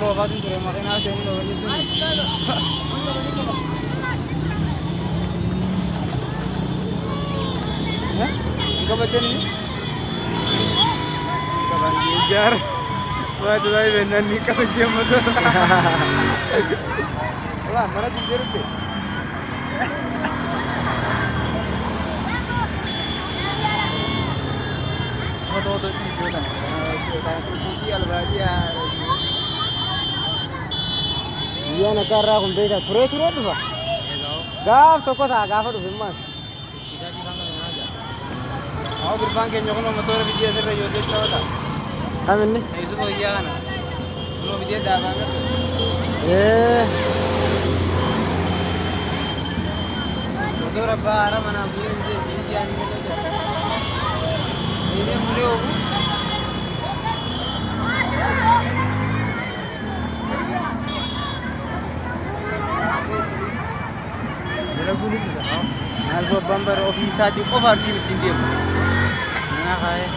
Motora oofaatiin ture makiinaa ta'anii dhooban jechuun. Hin qabatanii? Hin qaban jaara. Waa duraa beennaan ni qabajee motora. Walaa mana diidee dhufte. Guyyaan akka har'aa kun beektaa turee turee dhufa. Gaaf tokko ta'a gaafa dhufe immaas. Haa gurbaan keenya kun motora biyya asirra ijoollee taphataa. Kam inni? Eessuma guyyaa kana. Kunoo biyya dhaabaa gara. Ee. Motora abbaa hara manaa bu'ee biyya biyya ni gala jira. Inni mulee ogu. Maal abbaan bara ofii isaatii qofa ardiin ittiin deemu. Mana kaayee.